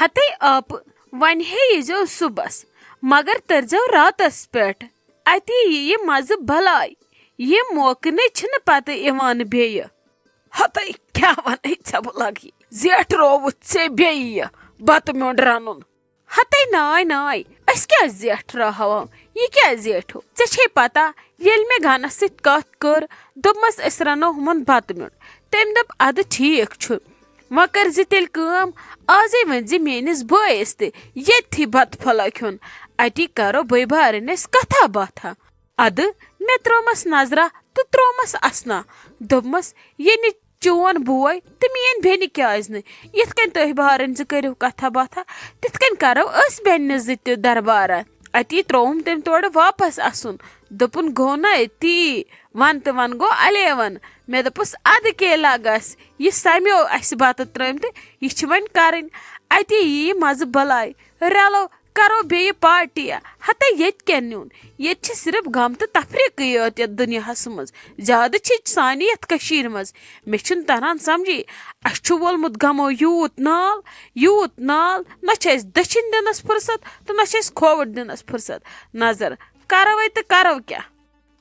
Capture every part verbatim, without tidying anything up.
ہتے آپہٕ، وۄنۍ ہے ییٖزیو صُبحس، مگر تٔرزیو راتس پٮ۪ٹھ۔ اتی ییہِ مزٕ بلاے۔ یِم موقعہٕ نے چھِنہٕ پتہٕ یِوان بیٚیہِ۔ ہتے کیٛاہ ونے ژےٚ بہٕ لگہٕ یہِ؟ زیٹھ رووُتھ ژےٚ بیٚیہِ یہِ بتہٕ میوٚنٛڈ رنُن۔ ہتے ناے ناے، أسۍ کیٛاہ زیٹھ راہو؟ یہِ کیٛاہ زیٹھو؟ ژےٚ چھے پتہ، ییٚلہِ مےٚ گنس سۭتۍ کتھ کٔر، دوٚپمس أسۍ رنو ہُمن بتہٕ میوٚنٛڈ۔ تٔمۍ دوٚپ ادٕ ٹھیٖک چھُ، وۄنۍ کٔرزِ تیٚلہِ کٲم، آزے ؤنزِ میٲنِس بٲیِس تہِ ییٚتھی بتہٕ پھوٚلہ کھیوٚن، اتی کرو بٲے بارٕنۍ أسۍ کتھا باتھا۔ ادٕ مےٚ ترٲومس نظرا تہٕ ترٛوومس اسنا، دوٚپمس ییٚلہِ چون بوے تہٕ میٲنۍ بیٚنہِ کیازِ نہٕ؟ یِتھ کٔنۍ تُہۍ بارٕنۍ زٕ کٔرِو کتھا باتھا، تِتھ کٔنۍ کرو أسۍ بیٚنہِ زٕ تہِ دربارہ۔ اتی ترٛووُم تٔمۍ تورٕ واپس اسُن، دوٚپُن گوٚو نا تی، ون تہٕ ون گوٚو الیون۔ مےٚ دوٚپُس ادٕ کے لگس، یہِ سمیو اسہِ بتہٕ ترٲمۍ تہٕ یہِ چھِ وۄنۍ کرٕنۍ۔ اتی یی مزٕ بلاے، رلو کرو بیٚیہِ پارٹی۔ ہتے ییٚتہِ کیٛاہ نیُن؟ ییٚتہِ چھِ صرف غم تہٕ تفریٖقٕے یوت یتھ دُنیاہس منٛز۔ زیادٕ چھِ سانہِ یتھ کٔشیٖرِ منٛز۔ مےٚ چھُنہٕ تران سمجھی، اسہِ چھُ وولمُت غمو یوٗت نال، یوٗت نال، نہ چھِ اسہِ دٔچھِنۍ دِنس فرصت تہٕ نہ چھِ اسہِ کھووُر دِنس فرصت۔ نظر کرو ہے تہٕ کرو کیٛاہ؟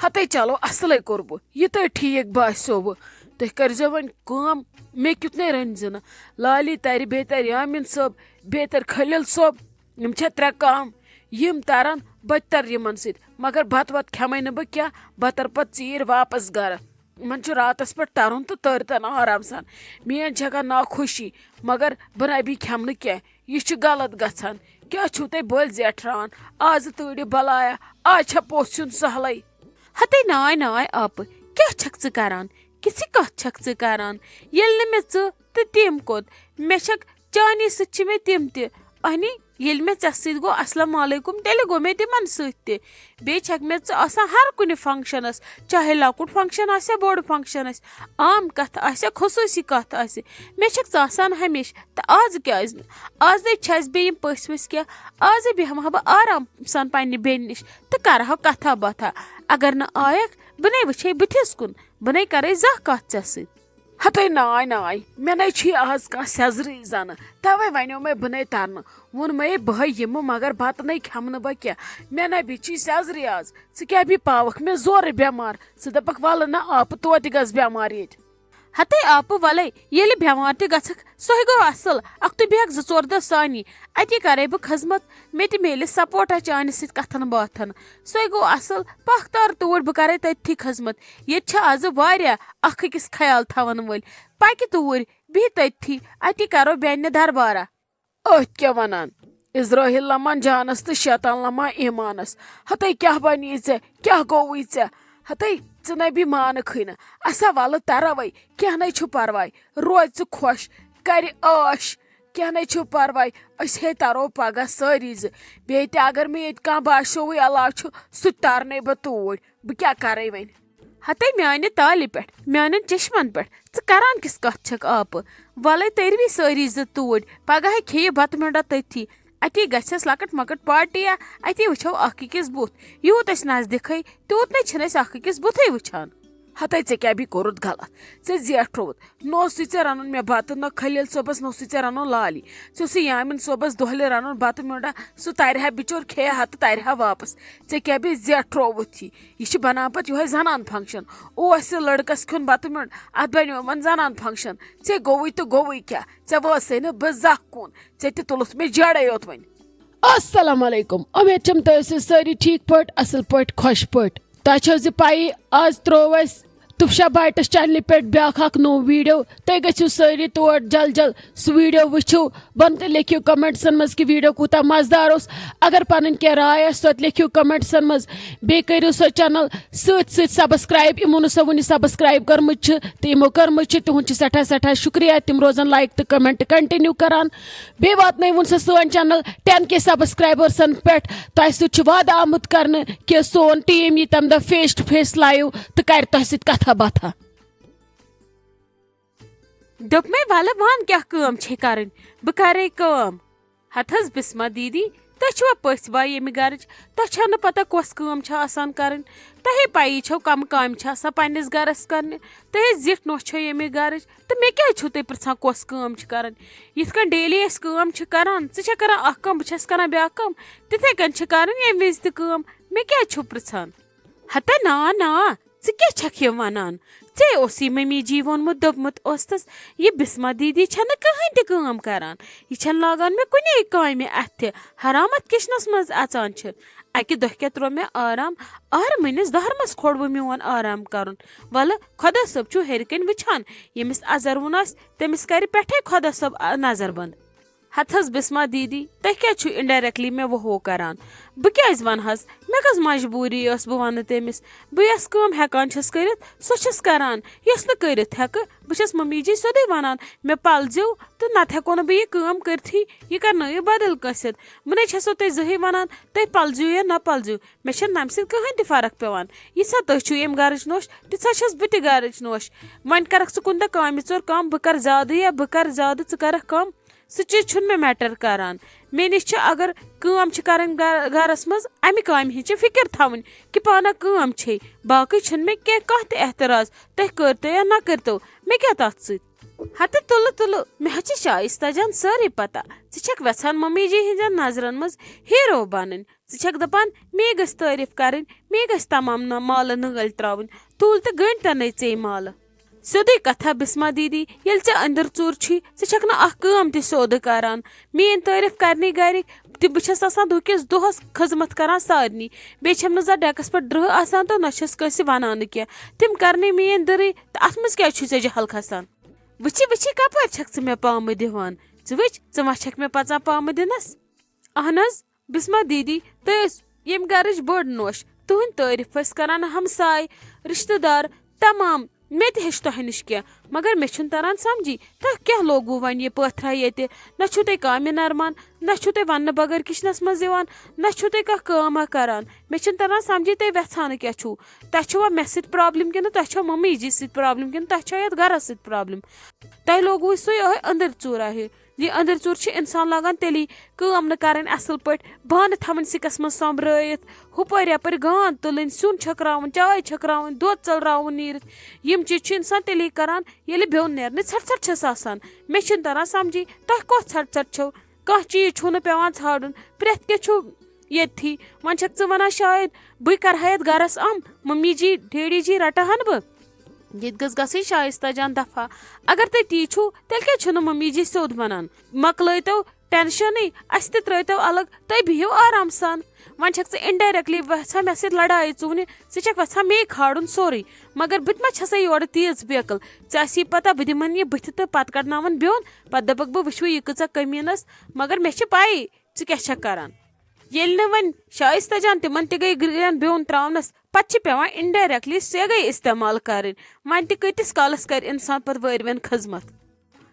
ہتے چلو اصلے کوٚر بہٕ، یہِ تۄہہِ ٹھیٖک باسیووٕ۔ تُہۍ کٔرزیو وۄنۍ کٲم، مےٚ کیُتھ نے رٔنۍ زِ نہٕ۔ لالی ترِ، بیٚیہِ ترِ یامین صٲب، بیٚیہِ ترِ خلیل صٲب۔ یِم چھےٚ ترٛےٚ کامہِ، یِم ترن، بہٕ تہِ ترٕ یِمن سۭتۍ۔ مگر بتہٕ وتہٕ کھٮ۪مے نہٕ بہٕ کینٛہہ، بہٕ ترٕ پتہٕ ژیٖرۍ واپس گرٕ۔ یِمن چھُ راتس پٮ۪ٹھ ترُن تہٕ تٔرۍ تن آرام سان۔ میٲنۍ چھےٚ گژھان ناخۄشی، مگر بہٕ نہ بی کھٮ۪مہٕ نہٕ کینٛہہ۔ یہِ چھُ غلط گژھان۔ کیٛاہ چھِو تُہۍ بٔلۍ زیٹھراوان؟ آزٕ تۭرِ بلایا، آز چھا پوٚژھ یُن سہلٕے؟ ہتے ناے ناے آپہٕ، کیٛاہ چھکھ ژٕ کران؟ کِژھِ کتھ چھکھ ژٕ کران؟ ییٚلہِ نہٕ مےٚ ژٕ تہٕ تٔمۍ کوٚت، مےٚ چھکھ چانی سۭتۍ چھِ مےٚ تِم تہِ۔ اہنی، ییٚلہِ مےٚ ژےٚ سۭتۍ گوٚو السلام علیکم، تیٚلہِ گوٚو مےٚ تِمن سۭتۍ تہِ۔ بیٚیہِ چھکھ مےٚ ژٕ آسان ہر کُنہِ فنکشنس، چاہے لۄکُٹ فنکشن آسیا، بوٚڑ فنکشن آسہِ، عام کتھ آسیا، خصوٗصی کتھ آسہِ، مےٚ چھکھ ژٕ آسان ہمیشہِ۔ تہٕ آز کیازِ نہٕ؟ آز نے چھس بیٚیہِ یِم پٔژھۍ ؤژھۍ کینٛہہ، آزے بیٚہمہٕ ہا بہٕ آرام سان پننہِ بیٚنہِ نِش تہٕ کرٕ ہا کتھا باتھا۔ اگر نہٕ آیکھ، بہٕ نے وٕچھے بٕتھِس کُن، بہٕ نے کرے زانٛہہ کتھ ژےٚ سۭتۍ۔ ہتے ناے ناے، مےٚ نے چھُے آز کانٛہہ سیزرٕے زنہٕ، توے ونیو مےٚ بہٕ نے ترنہٕ۔ ووٚن مے بہٕ یِمہٕ، مگر بتہٕ نے کھٮ۪مہٕ نہٕ بہٕ کینٛہہ۔ مےٚ نے بیٚیہِ چھُے سیزرٕے آز۔ ژٕ کیٛاہ بیٚیہِ پاوکھ مےٚ زورٕ بٮ۪مار؟ ژٕ دپکھ ولہٕ نہ آپہٕ توتہِ گژھ بٮ۪مار ییٚتہِ۔ ہتے آپہٕ ولے، ییٚلہِ بٮ۪مار تہِ گژھکھ، سُے گوٚو اصل۔ اکھتُے بیٚہکھ زٕ ژور دۄہ سانی، اتی کرے بہٕ خدمت، مےٚ تہِ میلہِ سپورٹا چانہِ سۭتۍ کتھن باتھن۔ سُے گوٚو اصل، پکھ تر توٗرۍ، بہٕ کرے تٔتھی خدمت۔ ییٚتہِ چھِ آزٕ واریاہ اکھ أکِس خیال تھاون وٲلۍ۔ پکہِ توٗرۍ، بیٚہہِ تٔتھی، اتی کرو بیٚنہِ دربارہ۔ أتھۍ کیٛاہ ونان؟ اسرائیل لمان جانس تہٕ شیطان لمان ایمانس۔ ہتے کیٛاہ بنی ژےٚ؟ کیٛاہ گوٚوٕے ژےٚ؟ ہتے ژٕ نبی مانکھٕے نہٕ۔ اسا ولہٕ تروے، کینٛہہ نے چھُ پرواے، روز ژٕ خۄش، کرِ عٲش، کینٛہہ نے چھُ پرواے۔ أسۍ ہے ترو پگاہ سٲری زٕ۔ بیٚیہِ تہِ اگر مےٚ ییٚتہِ کانٛہہ باسیووٕے علاوٕ چھُ، سُہ تہِ ترنے بہٕ توٗرۍ۔ بہٕ کیٛاہ کرے وۄنۍ؟ ہتے میانہِ تالہِ پٮ۪ٹھ، میانٮ۪ن چشمن پٮ۪ٹھ، ژٕ کران کِس کتھ چھکھ آپہٕ؟ ولے تٔرۍ وی سٲری زٕ توٗرۍ، پگاہ کھیٚیہِ بتہٕ میوٚنڈا تٔتھی۔ اتی گژھٮ۪س لۄکٕٹ مۄکٕٹ پارٹیا، اتی وٕچھو اکھ أکِس بُتھ۔ یوٗت أسۍ نزدیٖکھٕے، تیوٗت نے چھِنہٕ أسۍ اکھ أکِس بُتھٕے وٕچھان۔ ہتے ژےٚ کیٛاہ بیٚیہِ کوٚرُتھ غلط؟ ژےٚ زیٹھرووُتھ۔ نہ اوسُے ژےٚ رنُن مےٚ بتہٕ، نہ خلیل صٲبس، نہ اوسُے ژےٚ رنُن لالی۔ ژےٚ اوسُے یامین صٲبس دۄہلہِ رنُن بتہٕ میوٚنڈا، سُہ ترِ ہا بچور، کھیٚیہِ ہا تہٕ ترِ ہا واپس۔ ژےٚ کیٛاہ بیٚیہِ زیٹھرووُتھ یہِ؟ یہِ چھِ بنان پتہٕ یِہوٚے زنان فنکشن۔ اوس یہِ لڑکس کھیوٚن بتہٕ میوٚنڈ، اتھ بنیوو وۄنۍ زنان فنکشن۔ ژےٚ گوٚوُے تہٕ گوٚوُے کیٛاہ؟ ژےٚ وٲژٕے نہٕ بہٕ زانٛہہ کُن، ژےٚ تہِ تُلُتھ مےٚ جڑے یوت وۄنۍ۔ السلام علیکم، امید چھم تُہۍ ٲسِو سٲری ٹھیٖک پٲٹھۍ، اصل پٲٹھۍ، خۄش پٲٹھۍ۔ تۄہہِ چھو زِ پَیی، آز ترٛوو اَسہِ تُفشا بایٹس چینلہِ پٮ۪ٹھ بیٛاکھ اکھ نوٚو ویٖڈیو۔ تُہۍ گٔژھِو سٲری تور جل جل سُہ ویٖڈیو وٕچھِو۔ بۄنہٕ تہِ لیکھِو کمنٹسن منٛز کہِ ویٖڈیو کوٗتاہ مزٕدار اوس۔ اگر پنٕنۍ کینٛہہ راے آسہِ، سۄ تہِ لیکھِو کمنٹسن منٛز۔ بیٚیہِ کٔرِو سۄ چینل سۭتۍ سۭتۍ سبسکرایب۔ یِمو نہٕ سۄ وُنہِ سبسکرایب کٔرمٕژ چھِ تہٕ یِمو کٔرمٕژ چھِ، تِہُنٛد چھِ سٮ۪ٹھاہ سٮ۪ٹھاہ شُکریہ۔ تِم روزن لایک تہٕ کمنٹ کنٹِنیو کران۔ بیٚیہِ واتنٲوُن سُہ سٲنۍ چینل ٹین کے سبسکرایبرسن پٮ۪ٹھ۔ تۄہہِ سۭتۍ چھُ وعدٕ آمُت کرنہٕ کہِ سون ٹیٖم یی تمہِ دۄہ فیس ٹو فیس لایو تہٕ کرِ تۄہہِ سۭتۍ کتھا باتھا۔ دوٚپمَے، وَلہٕ وَن کیٛاہ کٲم چھے کَرٕنۍ، بہٕ کَرے کٲم۔ ہتہٕ حظ بسمہ دیدی، تۄہہِ چھوا پٔژھۍ باے ییٚمہِ گرٕچ؟ تۄہہِ چھو نہٕ پتہ کۄس کٲم چھِ آسان کرٕنۍ؟ تۄہے پَیی چھو کم کامہِ چھِ آسان پننِس گرس کرنہِ۔ تۄہے زِٹھ نوٚش چھو ییٚمہِ گرٕچ، تہٕ مےٚ کیازِ چھِو تُہۍ پرژھان کۄس کٲم چھِ کرٕنۍ؟ یِتھ کٔنۍ ڈیلی أسۍ کٲم چھِ کران، ژٕ چھکھ کران اکھ کٲم، بہٕ چھس کران بیاکھ کٲم، تِتھے کٔنۍ چھِ کرٕنۍ ییٚمہِ وِزِ تہِ کٲم۔ مےٚ کیازِ چھِو پرژھان؟ ہتا نا نا، ژٕ کیٛاہ چھکھ یہِ ونان؟ ژےٚ اوسُے ممی جی ووٚنمُت، دوٚپمُت اوستس، یہِ بسمہ دیدی چھنہٕ کٕہٕنۍ تہِ کٲم کران، یہِ چھنہٕ لاگان مےٚ کُنے کامہِ اتھِ، حرامت کچنس منز اژان چھِ۔ اکہِ دۄہ کیٛاہ تروو مےٚ آرام؟ آرمٕنِس دہرمس کھوڑوٕ میون آرام کرُن۔ ولہٕ خۄدا صٲب چھُ ہیرِ کنۍ وٕچھان، ییٚمِس ازر وُن آسہِ، تٔمِس کرِ پٮ۪ٹھے خۄدا صٲب نظر بند۔ ہتہٕ حظ بسمہ دیدی، تُہۍ کیٛازِ چھِو indirectly مےٚ وہو کران؟ بہٕ کیٛازِ ونہٕ حظ؟ مےٚ کۄس مجبوٗری ٲس بہٕ ونہٕ تٔمِس؟ بہٕ یۄس کٲم ہٮ۪کان چھَس کٔرِتھ، سۄ چھَس کران۔ یۄس نہٕ کٔرِتھ ہٮ۪کہٕ، بہٕ چھَس ممی جی سیوٚدُے ونان، مےٚ پلزیو تہٕ نتہٕ ہٮ۪کو نہٕ بہٕ یہِ کٲم کٔرتھٕے، یہِ کرنٲیِو بدل کٲنٛسہِ سۭتۍ۔ بہٕ نے چھَسو تۄہہِ زٕہٕے ونان، تُہۍ پلزیو یا نہ پلزیو، مےٚ چھَنہٕ تمہِ سۭتۍ کٕہٕنۍ تہِ فرق پٮ۪وان۔ ییٖژاہ تُہۍ چھِو ییٚمہِ گرٕچ نوٚش، تیٖژاہ چھَس بہٕ تہِ گرٕچ نوٚش۔ وۄنۍ کرکھ ژٕ کُنہِ دۄہ کامہِ ژور کم، بہٕ کرٕ زیادٕ یا بہٕ کرٕ زیادٕ، ژٕ کرکھ کم۔ سُہ چیٖز چھُنہٕ مےٚ matter کران۔ مےٚ نِش چھِ، اگر کٲم چھِ کرٕنۍ گرٕ-، گرس منٛز، امہِ کامہِ ہِنٛز چھِ فکر تھاوٕنۍ کہِ پانہ کٲم چھے، باقٕے چھُنہٕ مےٚ کینٛہہ، کانٛہہ تہِ اعتراض، تُہۍ کٔرتو یا نہ کٔرتو، مےٚ کیٛاہ تتھ سۭتۍ؟ ہتہٕ تُلہٕ تُلہٕ، مےٚ حظ چھِ شایستہ جان سٲرٕے پتہ، ژٕ چھکھ وٮ۪ژھان ممی جی ہٕنٛزن نظرن منٛز hero بنٕنۍ، ژٕ چھکھ دپان مے گژھِ تعریف کرٕنۍ، مے گژھِ تمام نہ-، مالہٕ نٲلۍ تراوٕنۍ، تُل تہٕ گٔنڈۍ تنے ژے مالہٕ۔ سیوٚدُے کتھا بسمہ دیدی، ییٚلہِ ژےٚ أنٛدٕر ژوٗر چھُے، ژٕ چھکھ نہٕ اکھ کٲم تہِ سیوٚد کران۔ میٲنۍ تعریف کرنی گرِکۍ، تہٕ بہٕ چھس آسان دُکِس دۄہس خدمت کران سارنٕے۔ بیٚیہِ چھم نہٕ زانٛہہ ڈیکس پٮ۪ٹھ ڈرٛہہ آسان تہٕ نہ چھس کٲنٛسہِ ونان نہٕ کینٛہہ۔ تِم کرنٕے میٲنۍ دٕرٕے، تہٕ اتھ منٛز کیازِ چھُے ژےٚ جہل کھسان؟ وٕچھی وٕچھی کپٲرۍ چھکھ ژٕ مےٚ پامہٕ دِوان؟ ژٕ وٕچھ، ژٕ ما چھکھ مےٚ پژان پامہٕ دِنس؟ اہن حظ، بسمہ دیدی، تُہۍ ٲسۍ ییٚمہِ گرٕچ بٔڑ نوٚش۔ تُہٕنٛدۍ تعریف ٲسۍ کران ہمساے، رشتہٕ دار، تمام۔ مےٚ تہِ ہیٚچھ تۄہہِ نِش کینٛہہ، مگر مےٚ چھُنہٕ تران سمجھی، تۄہہِ کیٛاہ لوگوُ وۄنۍ یہِ پٲتھرا ییٚتہِ؟ نہ چھُو تُہۍ کامہِ نرمان، نہ چھُو تُہۍ وننہٕ بغٲر کچنس منٛز یِوان، نہ چھُو تُہۍ کانٛہہ کٲما کران۔ مےٚ چھُنہٕ تران سمجھی، تُہۍ وٮ۪ژھان کیٛاہ چھُو؟ تۄہہِ چھُوا مےٚ سۭتۍ problem کِنہٕ تۄہہِ چھو ممی جی سۭتۍ problem کِنہٕ تۄہہِ چھو یتھ گرس سۭتۍ problem؟ تۄہہِ لوگوُ سُے یِہوٚے أنٛدٕرۍ ژوٗر اہے۔ یہِ أنٛدٕرۍ ژوٗر چھِ اِنسان لاگان تیٚلی کٲم نہٕ کَرٕنۍ اَصٕل پٲٹھۍ، بانہٕ تھاوٕنۍ سِنکَس منٛز سۄمبرٲیِتھ، ہُپٲرۍ یَپٲرۍ گانٛد تُلٕنۍ، سیُن چھٔکراوُن، چاے چھٔکراوٕنۍ، دۄد ژَلراوُن نیٖرِتھ۔ یِم چیٖز چھِ اِنسان تیٚلی کَران، ییٚلہِ بیوٚن نیرنٕچ ژھَٹھ ژھَٹھ چھَس آسان۔ مےٚ چھِنہٕ تَران سَمجھی، تۄہہِ کۄس ژھَٹھ ژھَٹھ چھَو؟ کانٛہہ چیٖز چھُو نہٕ پٮ۪وان ژھانٛڈُن، پرٛٮ۪تھ کینٛہہ چھُ ییٚتھی۔ وۄنۍ چھَکھ ژٕ وَنان شاید بٕے کَرٕ ہا یَتھ گَرَس اَم، مٔمی جی، ڈیڈی جی رَٹہٕ ہَن بہٕ؟ ییٚتہِ گٔژھ گژھٕنۍ شایستہ جان دفعہ۔ اگر تُہۍ تی چھِو، تیٚلہِ کیٛازِ چھِو نہٕ ممی جی سیوٚد وَنان؟ مۄکلٲیتو ٹینشنٕے، اَسہِ تہِ ترٛٲیتو الگ، تُہۍ بِہِو آرام سان۔ وۄنۍ چھَکھ ژٕ indirectly یژھان مےٚ سۭتۍ لڑایہِ ژوٗنہِ، ژٕ چھَکھ یژھان مے کھالُن سورُے۔ مگر بہٕ تہِ ما چھَسے یورٕ تیٖژ بیقل؟ ژےٚ آسی پتہ بہٕ دِمَن یہِ بٕتھِ تہٕ پتہٕ کڑناوَن بیوٚن، پتہٕ دَپَکھ بہٕ وٕچھِو یہِ کۭژاہ کٔمیٖن ٲس، مگر مےٚ چھِ پَیی ژٕ کیٛاہ چھَکھ کران۔ ییٚلہِ نہٕ وۄنۍ شایستہ جان تِمن تہِ گٔے گرٛین بیوٚن ترٛاونس، پتہٕ چھِ پٮ۪وان indirectly سیگے استعمال کرٕنۍ۔ وۄنۍ تہِ کۭتِس کالس کرِ انسان پتہٕ وٲرۍوٮ۪ن خدمت؟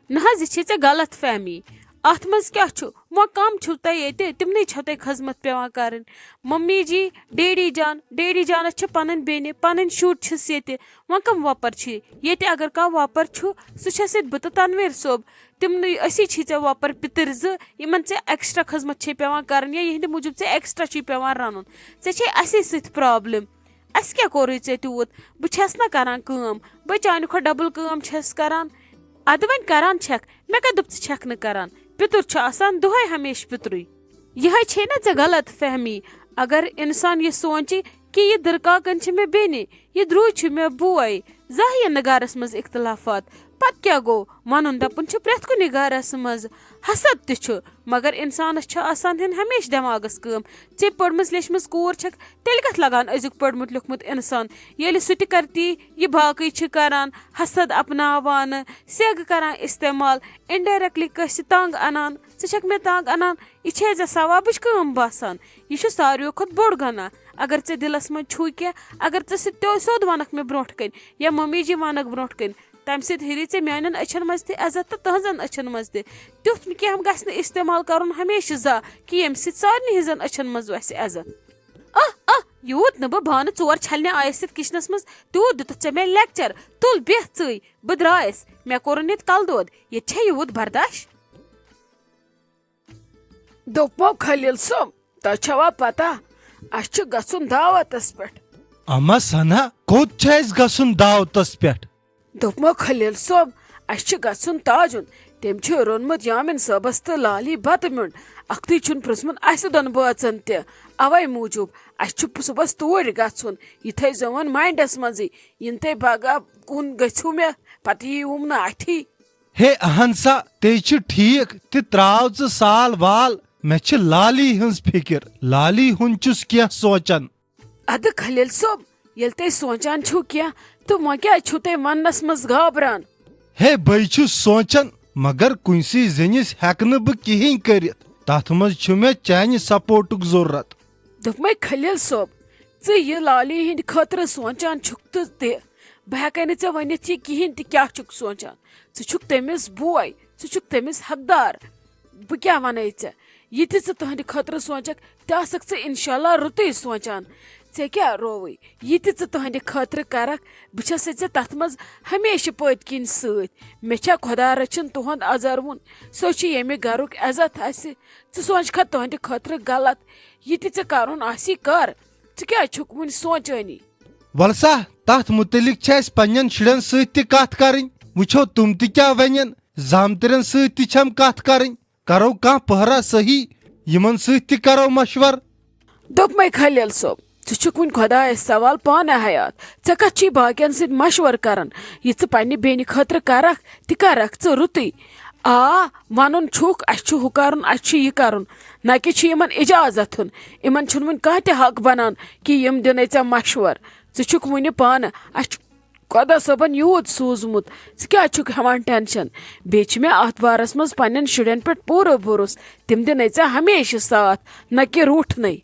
نہ حظ، یہِ چھے ژےٚ غلط فہمی۔ اتھ منٛز کیٛاہ چھُ؟ وۄنۍ کم چھِو تۄہہِ ییٚتہِ؟ تِمنٕے چھو تۄہہِ خدمت پٮ۪وان کرٕنۍ۔ ممی جی، ڈیڈی جان، ڈیڈی جانس چھِ پنٕنۍ بیٚنہِ، پنٕنۍ شُرۍ چھِس ییٚتہِ۔ وۄنۍ کم وۄپر چھِ ییٚتہِ؟ اگر کانٛہہ وۄپر چھُ، سُہ چھَس ییٚتہِ بہٕ تہٕ تنویر صٲب۔ تِمنٕے، أسی چھی ژےٚ وۄپر پِتٕرۍ زٕ، یِمن ژےٚ extra خدمت چھے پٮ۪وان کرٕنۍ یا یِہنٛدِ موٗجوٗب ژےٚ extra چھی پٮ۪وان رنُن۔ ژےٚ چھے اسی سۭتۍ problem۔ اسہِ کیٛاہ کوٚرُے ژےٚ تیوٗت؟ بہٕ چھَس نہ کران کٲم، بہٕ چانہِ کھۄتہٕ double کٲم چھَس کران۔ ادٕ وۄنۍ کران چھَکھ، مےٚ کتھ دوٚپ ژٕ چھَکھ نہٕ کران؟ پِتُر چھُ آسان دۄہے ہمیشہٕ پِترُے۔ یِہے چھے نہ ژےٚ غلط فہمی۔ اگر انسان یہِ سونچہِ کہِ یہِ دٕرکاکن چھِ مےٚ بیٚنہِ، یہِ درٛوے چھُ مےٚ بوے، زانٛہہ یِن نہٕ گرس منٛز اختلافات۔ پتہٕ کیٛاہ گوٚو؟ ونُن دپُن چھُ پرٛٮ۪تھ کُنہِ گرس منٛز۔ حسد تہِ چھُ، مگر انسانس چھِ آسان ہن ہمیشہٕ دٮ۪ماغس کٲم۔ ژےٚ پٔرمٕژ لیچھمٕژ کوٗر چھکھ، تیٚلہِ کتھ لگان أزیُک پوٚرمُت لیوٚکھمُت انسان؟ ییٚلہِ سُہ تہِ کرِ تی، یہِ باقٕے چھِ کران، حسد اپناوان، سیگہٕ کران استعمال، indirectly کٲنٛسہِ تنگ انان۔ ژٕ چھکھ مےٚ تنگ انان، یہِ چھے ژےٚ ثوابٕچ کٲم باسان؟ یہِ چھُ ساروٕے کھۄتہٕ بوٚڑ گۄناہ۔ اگر ژےٚ دِلس منٛز چھُے کینٛہہ، اگر ژٕ سُہ تہِ سیوٚد ونکھ مےٚ برونٛٹھ کنہِ یا ممی جی ونکھ برونٛٹھ کنہِ، تمہِ سۭتۍ ہُرِ ژےٚ میانٮ۪ن أچھن منٛز تہِ عزت تہٕ تہنٛزن أچھن منٛز تہِ۔ تیُتھ نہٕ کینٛہہ گژھِ نہٕ استعمال کرُن ہمیشہٕ زانٛہہ کہِ ییٚمہِ سۭتۍ سارنٕے ہٕنٛزن أچھن منٛز وسہِ عزت۔ آہ، آہ، یوٗت نہٕ بہٕ بانہٕ ژور چھلنہِ آیس یتھ کچنس منٛز، تیوٗت دِتُتھ ژےٚ مےٚ lecture۔ تُل بیٚہہ ژٕے، بہٕ درٛایس، مےٚ کوٚرُن ییٚتہِ کلہٕ دود، ییٚتہِ چھا یوٗت برداش؟ دوٚپمو خلیل صٲب، تۄہہِ چھوا پتہ، اسہِ چھُ گژھُن دعوتس پٮ۪ٹھ۔ اما سنا، کوٚت چھُ اسہِ گژھُن دعوتس پٮ۪ٹھ؟ دوٚپمو خلیل صٲب، اسہِ چھُ گژھُن تاجُن۔ تٔمۍ چھُ روٚنمُت یامین صٲبس تہٕ لالی بتہٕ میوٚنٛڈ۔ اکھتُے چھُن پرٛژھمُت اسہِ دۄن بٲژن تہِ۔ اوے موٗجوٗب اسہِ چھُ صُبحس توٗرۍ گژھُن۔ یہِ تھٲیزیون ماینڈس منٛزٕے۔ یِنہٕ تُہۍ پگاہ کُن گٔژھِو مےٚ، پتہٕ یِیِوم نہٕ اتھی۔ ہے اہن سا، تے چھُ ٹھیک، تہِ تراو ژٕ سال وال۔ مےٚ چھِ لالی ہٕنٛز فکر، لالی ہُنٛد چھُس کینٛہہ سونچان۔ ادٕ خلیل صٲب، ییٚلہِ تُہۍ سونچان چھِو کینٛہہ، تہٕ وۄنۍ کیٛازِ چھِو تُہۍ وننس منٛز گابران؟ ہے، بے چھُس سونچان، مگر کُنسی زٔنِس ہیٚکہٕ نہٕ بہٕ کِہیٖنۍ کٔرِتھ۔ تتھ منٛز چھُ مےٚ چانہِ سپورٹُک ضروٗرت۔ دوٚپمَے خلیل صٲب، ژٕ یہِ لالی ہٕنٛدِ خٲطرٕ سونچان چھُکھ تہٕ تہِ، بہٕ ہیٚکَے نہٕ ژےٚ ؤنِتھ یہِ کِہیٖنۍ تہِ کیٛاہ چھُکھ سونچان۔ ژٕ چھُکھ تٔمِس بوے، ژٕ چھُکھ تٔمِس حقدار۔ بہٕ کیٛاہ وَنَے ژےٚ؟ یہِ تہِ ژٕ تُہٕنٛدِ خٲطرٕ سونچکھ، تہِ آسکھ ژٕ انشاءاللہ رُتُے سونچان۔ ژےٚ کیٛاہ رووُے؟ یہِ تہِ ژٕ تُہٕنٛدِ خٲطرٕ کرکھ، بہٕ چھَسے ژےٚ تَتھ منٛز ہمیشہِ پٔتۍ کِنۍ سۭتۍ۔ مےٚ چھا خۄدا رٔچھِن تُہُنٛد اَزروُن؟ سُہ چھُ ییٚمہِ گرُک عزت آسہِ۔ ژٕ سونچکھا تُہٕنٛدِ خٲطرٕ غلط؟ یہِ تہِ ژےٚ کرُن آسی کر۔ ژٕ کیٛازِ چھُکھ وُنہِ سونچٲنی؟ وَلہٕ سا، تَتھ مُتعلِق چھِ اَسہِ پنٛنٮ۪ن شُرٮ۪ن سۭتۍ تہِ کَتھ کَرٕنۍ۔ وٕچھو تِم تہِ کیٛاہ وَنَن۔ زامتٕرٮ۪ن سۭتۍ تہِ چھَم کَتھ کَرٕنۍ۔ کَرو کانٛہہ پٔہرا صحیح، یِمَن سۭتۍ تہِ کَرو مَشوَر۔ دوٚپمَے خلیل صٲب، ژٕ چھُکھ وُنہِ خۄدایَس سوال پانہٕ حیات۔ ژےٚ کَتھ چھُے باقیَن سۭتۍ مَشوَر کَران؟ یہِ ژٕ پنٛنہِ بیٚنہِ خٲطرٕ کَرَکھ، تہِ کَرَکھ ژٕ رُتُے۔ آ، وَنُن چھُکھ، اَسہِ چھُ ہُہ کَرُن، اَسہِ چھُ یہِ کَرُن، نہ کہِ چھُ یِمَن اِجازت ہیوٚن۔ یِمَن چھُنہٕ وُنہِ کانٛہہ تہِ حق بَنان کہِ یِم دِنَے ژےٚ مَشوَر۔ ژٕ چھُکھ وُنہِ پانہٕ، اَسہِ چھُ خۄدا صٲبَن یوٗت سوٗزمُت، ژٕ کیٛازِ چھُکھ ہٮ۪وان ٹٮ۪نشَن؟ بیٚیہِ چھِ مےٚ اَتھ بارَس منٛز پنٛنٮ۪ن شُرٮ۪ن پٮ۪ٹھ پوٗرٕ بھروسہٕ، تِم دِنَے ژےٚ ہمیشہِ ساتھ، نہ کہِ روٗٹھنَے۔